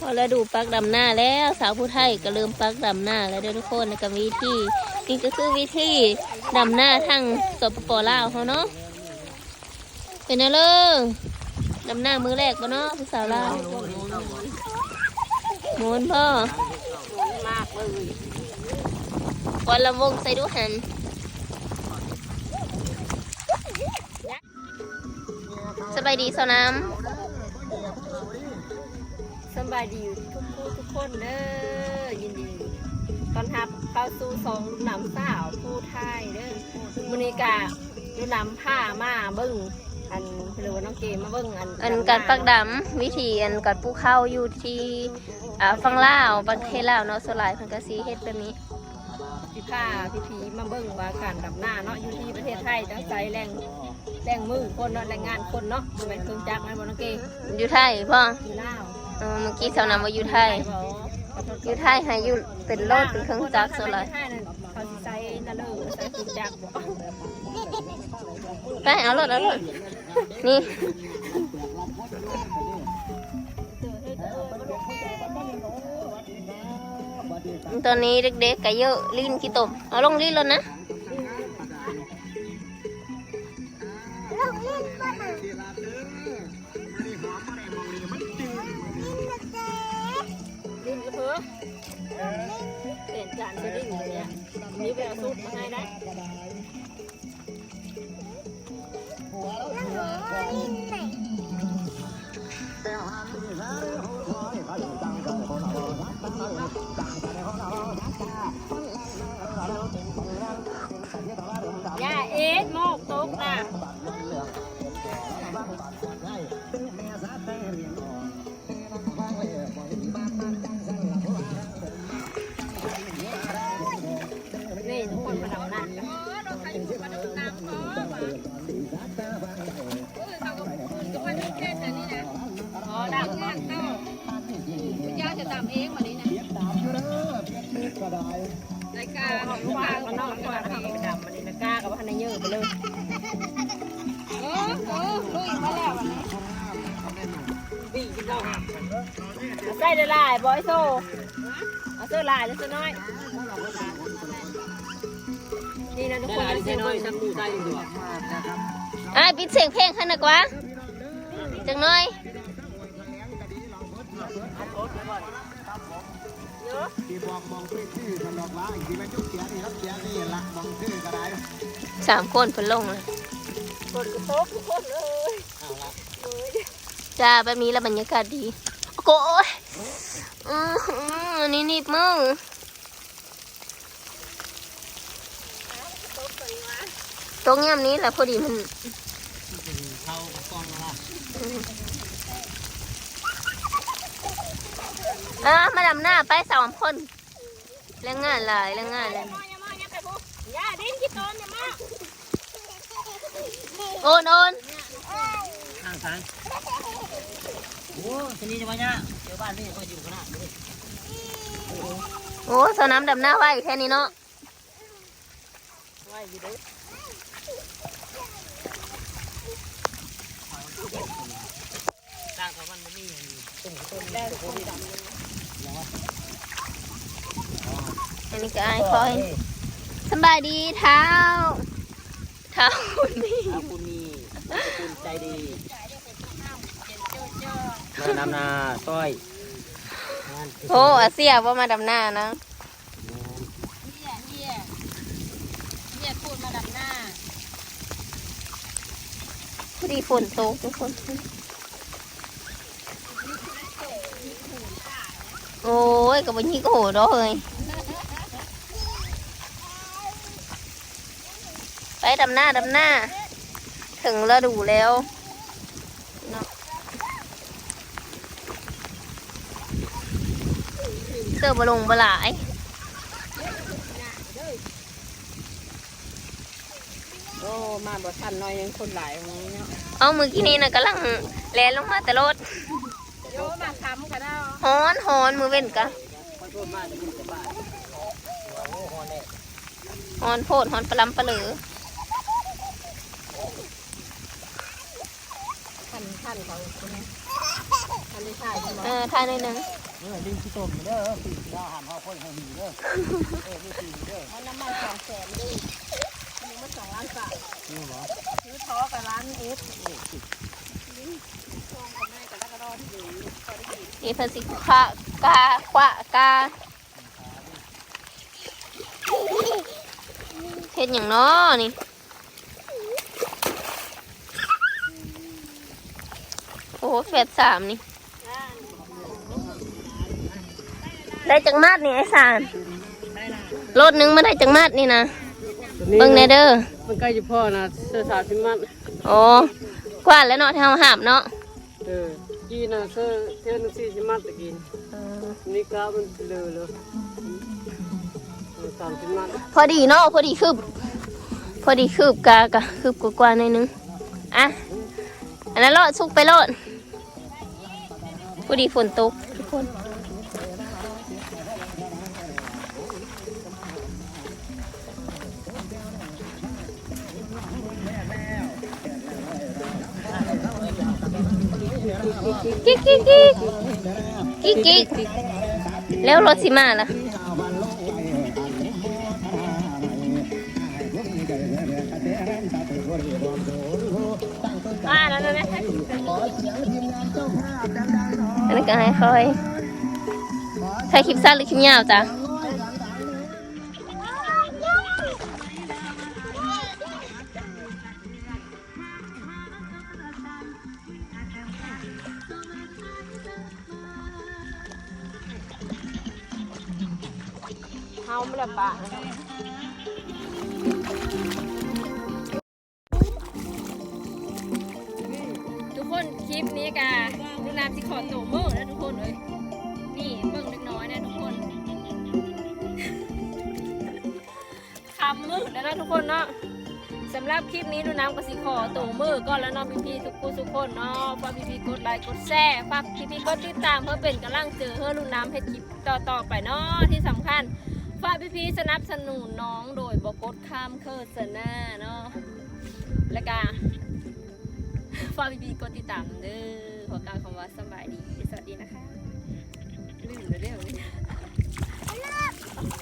ພໍລະດູປັກດຳນາແລ້ວ ສາວຜູ້ໄທກໍເລີ່ມປັກດຳນາແລ້ວເດີທຸກຄົນ. ແລ້ວກໍວິທີ ນີ້ກໍຄືວິທີດຳນາທາງ ສປປ ລາວ ເຮົາເນາະ. ເປັນແນວເລີ ດຳນາມື້ແລກບໍ່ເນາະ ຜູ້ສາວລາວ? ມ່ວນບໍ່? ຄວັນລຳວົງໃສ່ດູຫັ້ນ. ສະບາຍດີສາວນ້ຳ. ສະບາຍດີທຸກຜູ້ທຸກຄົນເດີ ຍິນດີຕ້ອນຮັບເຂົ້າສູ່ຊ່ອງລຸ້ນນຳສາວຜູ້ໄທເດີ. ມື້ນີ້ກະລຸ້ນນຳພາມາເບິ່ງ ອັນ ເພິ່ນເອີ້ນວ່ານ້ອງເກມາເບິ່ງ ອັນ ອັນການປັກດຳ ວິທີອັນການປູກເຂົ້າຢູ່ທີ່ ອ່າ ຝັ່ງລາວ ປະເທດລາວເນາະ. ສ່ວນຫຼາຍເພິ່ນກະຊິເຮັດແບບນີ້. ຊິພາພີ່ໆມາເບິ່ງວ່າການດຳນາເນາະ ຢູ່ທີ່ປະເທດໄທຕ້ອງໃຊ້ແຮງ ແຮງມືຄົນເນາະ ແຮງງານຄົນເນາະ ບໍ່ແມ່ນເຄື່ອງຈັກ ແມ່ນບໍ່ນ້ອງເກ? ຢູ່ໄທບໍ? ຢູ່ລາວ. ເອີ ເມື່ອກີ້ສາວນ້ຳວ່າຢູ່ໄທ. ຢູ່ໄທໃຫ້ຢູ່ເປັນລົດເປັນເຄື່ອງຈັກສ່ວນຫຼາຍ. ເຂົາຊິໃຊ້ນະເລີ ໃຊ້ເຄື່ອງຈັກບໍ? ໄປ ເອົາໂລດ ເອົາໂລດ. ນີ້ ຕອນນີ້ເດັກໆກະເຍາະ ຫຼິ້ນຂີ້ຕົມ ເອົາລົງຫຼິ້ນໂລດນະ. ຫຼິ້ນເອີ ແຜນການຊິຫຼິ້ນແບບນີ້ ມີແວວສຸດໃຫ້ໄດ້. ຢ່າເອດ ໝອກຕົກນະ. ນີ້ທຸກຄົນມາດຳນາ. ອໍ ດຳ ເຈົ້າຈະດຳເອງບັດນີ້ນະ. ລາຍການ ລູກຄ້າຂ້າງນອກ ມາດຳ ອັນນີ້ລາຍກາກໍບໍ່ທັນໄດ້ເຍີ້ໄປເລີຍ. ເອີ ເອີ ລຸຍມາແລ້ວບັດນີ້. ໃສ່ຫຼາຍໆ ບໍ່ໃຫ້ໂຊ ເອົາເສື້ອຫຼາຍ ເສື້ອນ້ອຍ. ນີ້ນະທຸກຄົນ ອ້າຍ ປິດສຽງເພງຫັ້ນນະກວ່າ ຈັກໜ້ອຍ. ສາມຄົນເພິ່ນລົງລະ ຝົນກໍຕົກທຸກຄົນເອີຍ. ຈ້າ ແບບນີ້ລະບັນຍາກາດດີ. ໂອ້ຍ ອື ນີ້ໜີບມື. ຕົກຍາມນີ້ລະພໍດີມັນ ເອີ ມາດຳນາໄປສາມຄົນ. ແຮງງານຫຼາຍ ແຮງງານຫຼາຍ. ໂອນ ໂອນ ທາງຊ້າຍ. ໂອ້ ຊະນິດວ່າຍາກ ເຈີບ້ານນີ້ຂ້ອຍຢູ່ຂະໜາດນີ້. ໂອ້ ສາວນ້ຳດຳນາໄວແທ້ນີ້ເນາະ. ໄວຢູ່ເດ້. ອັນນີ້ກໍອ້າຍຂ້ອຍ. ສະບາຍດີທ້າວ ທ້າວບຸນມີ. ທ້າວບຸນມີ ຂອບຄຸນໃຈດີ ມາດຳນາຊ່ອຍ. ໂອ້ ອາເຊຍບໍ່ມາດຳນານະ. ແມ່ນ ເຮຍ ເຮຍ ເຮຍພູດມາດຳນາ. ພໍດີຝົນຕົກທຸກຄົນ. ໂອ້ຍ ກໍບໍ່ຍິກໂຫດອກເຮີ້ຍ. ໄປດຳນາ ດຳນາ ເຖິງລະດູແລ້ວເນາະ. ເສື້ອບໍ່ລົງບໍ່ຫຼາຍ. ໂອ້ ມາບໍ່ທັນໜ້ອຍໜຶ່ງ ຄົນຫຼາຍເນາະ. ເອົາ ມື້ກີ້ນີ້ນະ ກຳລັງແລ່ນລົງມາແຕ່ລົດ. ໂອ້ ມາຄ່ຳກະເນາະ. ຮ້ອນ ຮ້ອນ ມື້ເວັນກະ ຮ້ອນໂພດ ຮ້ອນປະລຳປະເຫຼີ. ຄັນ ຄັນເຂົາ ຄັນໄດ້ ເອີ ຖ່າຍໜ້ອຍໜຶ່ງ. ເອີ ລິງຂີ້ຕົມເດີ ປີທີ່ແລ້ວຫ້າມເຮົາຄົນເຮົາໜີເດີ. ເອີ ນີ້ປີເດີ ເອົານ້ຳມັນສອງແສນເດີ ໜຶ່ງມັນສອງລ້ານບາດ. ນີ້ບໍ່? ຊື້ທໍ່ກັບລ້ານເອັດ. ນີ້ເພິ່ນຊິຄວະກາ ຄວະກາ ເຮັດຫຍັງນໍນີ້? ໂອ້ ແຟດສາມນີ້ ໄດ້ຈັກມັດນີ້ອ້າຍສານ? ໂລດໜຶ່ງມັນໄດ້ຈັກມັດນີ້ນະ? ໂຕນີ້ ເບິ່ງແດ່ເດີ ມັນໃກ້ຈະພໍນະ ເສື້ສາມສິບມັດ. ໂອ້ ກວ່າແລ້ວເນາະ ທີ່ເຮົາຫາບເນາະ. ເອີ ກີ້ນະ ເສື້ອເທື່ອໜຶ່ງສີ່ສິບມັດຕະກີ້. ເອີ ນີ້ກະມັນເລີເລີ ເອີ ສາມສິບມັດ ພໍດີເນາະ ພໍດີຄືບ ພໍດີຄືບກະ ກະຄືບກວ່າໆໜ້ອຍໜຶ່ງ. ອ່ະ ອັນນັ້ນໂລດ ສຸກໄປໂລດ. ພໍດີຝົນຕົກທຸກຄົນ. ກິກໆໆ ກິກໆ ແລ້ວລົດຊິມາລະ. ອ່າ ນັ້ນໆ ອັນນີ້ກໍໃຫ້ຂ້ອຍ ຖ່າຍຄລິບສັ້ນຫຼືຄລິບຍາວຈ້ະ? ເຮົາບໍ່ໄດ້ປະ ທຸກຄົນ ຄລິບນີ້ກະ ໜູນາຊິຂໍໂຕເມີ້ເດີທຸກຄົນເອີຍ. ນີ້ເບິ່ງເດັກນ້ອຍແດ່ທຸກຄົນ ຄ່ຳມືດແລ້ວເນາະທຸກຄົນເນາະ. ສຳລັບຄລິບນີ້ ໜູນາກໍຊິຂໍໂຕເມີ້ກ່ອນແລ້ວເນາະ ພີ່ໆທຸກຜູ້ທຸກຄົນເນາະ. ຝາກພີ່ໆກົດໄລກົດແຊ ຝາກພີ່ໆກົດຕິດຕາມ ເພື່ອເປັນກຳລັງໃຈໃຫ້ໜູນາເຮັດຄລິບຕໍ່ໆໄປເນາະ. ທີ່ສຳຄັນ ຝາກພີ່ໆສະໜັບສະໜູນນ້ອງໂດຍບໍ່ກົດຂ້າມໂຄສະນາເນາະ ແລ້ວກະຝາກພີ່ໆກົດຕິດຕາມເດີ. ຂໍກ່າວຄຳວ່າສະບາຍດີ ສະຫວັດດີນະຄະ. ລືມແລ້ວເດ້.